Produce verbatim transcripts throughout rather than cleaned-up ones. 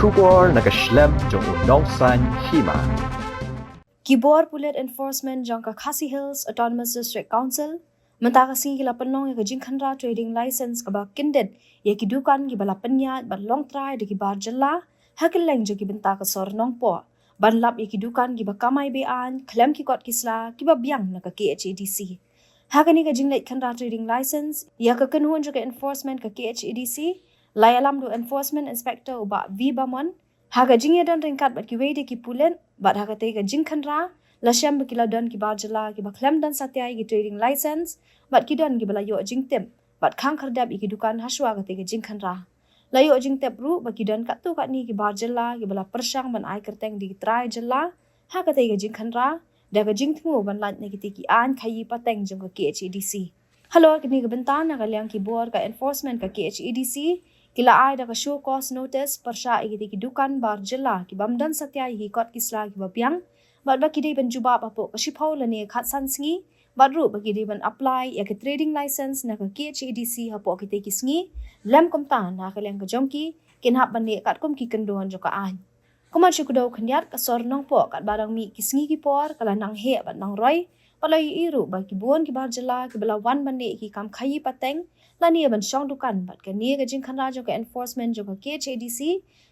Khubor na ka shlem jong u nongsan hima. Ki bor pulit enforcement jong ka Khasi Hills Autonomous District Council mynta ka sngi ki la pynlong ïa ka jingkhynra trading license kaba kyndit ïa ki dukan kiba la pynïaid bad long trai da ki bar jylla ha kylleng jong ki bynta ka sor Nongpoh, ban lap ïa ki dukan kiba kamai be-aiñ khlem ki kot ki sla kiba biang na ka K H A D C. Ha kane ka jingleit khynra trading license ïa ka kynhun jong ka enforcement ka K H A D C, la ïalam da u Enforcement Inspector u Bah V Bamon, ha ka jingïadon ryngkat bad kiwei de ki pulit bad ha katei ka jingkhynra la shem ba ki la don ki bar jylla kiba khlem don satia ïa ki trading license bad ki don kiba la ïoh jingtip bad khang khyrdep ïa ki dukan hashwa katei ka jingkhynra. La ïoh jingtip ruh ba ki don katto katne ki bar jylla kiba la pyrshang ban ai kyrteng da ki trai jylla ha katei ka jingkhynra da ka jingthmu ban lait na kitei ki aiñ khaïi pateng jong ka K H A D C. Halor kine ki bynta, na ka liang ki bor ka enforcement ka K H A D C ki la ai da ka show cause notice pyrshah ïa kitei ki dukan bar jylla ki bym don satia ïa ki kot ki sla kiba biang bad ba ki dei ban jubab hapoh ka shiphew lane khatsan sngi bad ruh ba ki dei ban apply ïa ka trading license na ka K H A D C hapoh kitei ki sngi, lem kumta na ka liang ka jong ki kin hap ban leh katkum ki kyndon jong ka aiñ. Kumba shu kdew khyndiat, ka sor Nongpoh katba dang mih ki sngi ki por ka la nang heh bad nang roi, bad la ïohi ruh ba ki bun ki bar jylla kiba la wan ban leh ki kam khaïi pateng lane ban shong dukan bad kane ka jingkhynra jong ka enforcement jong ka K H A D C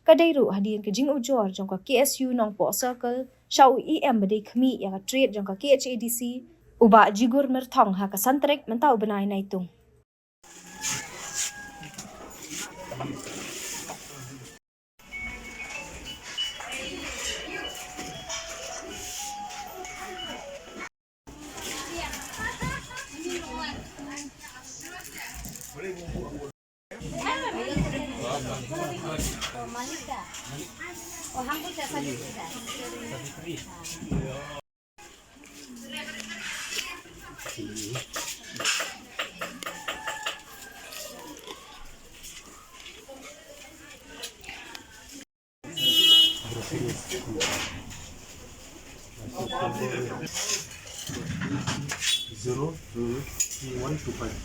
ka dei ruh hadien ka jingujor jong ka K S U Nongpoh Circle sha u E M ba dei khmih ïa ka trade jong ka K H A D C, u Bah Jigur Myrthong, ha ka san tarik mynta u bnai Naitung. Zero three one two five.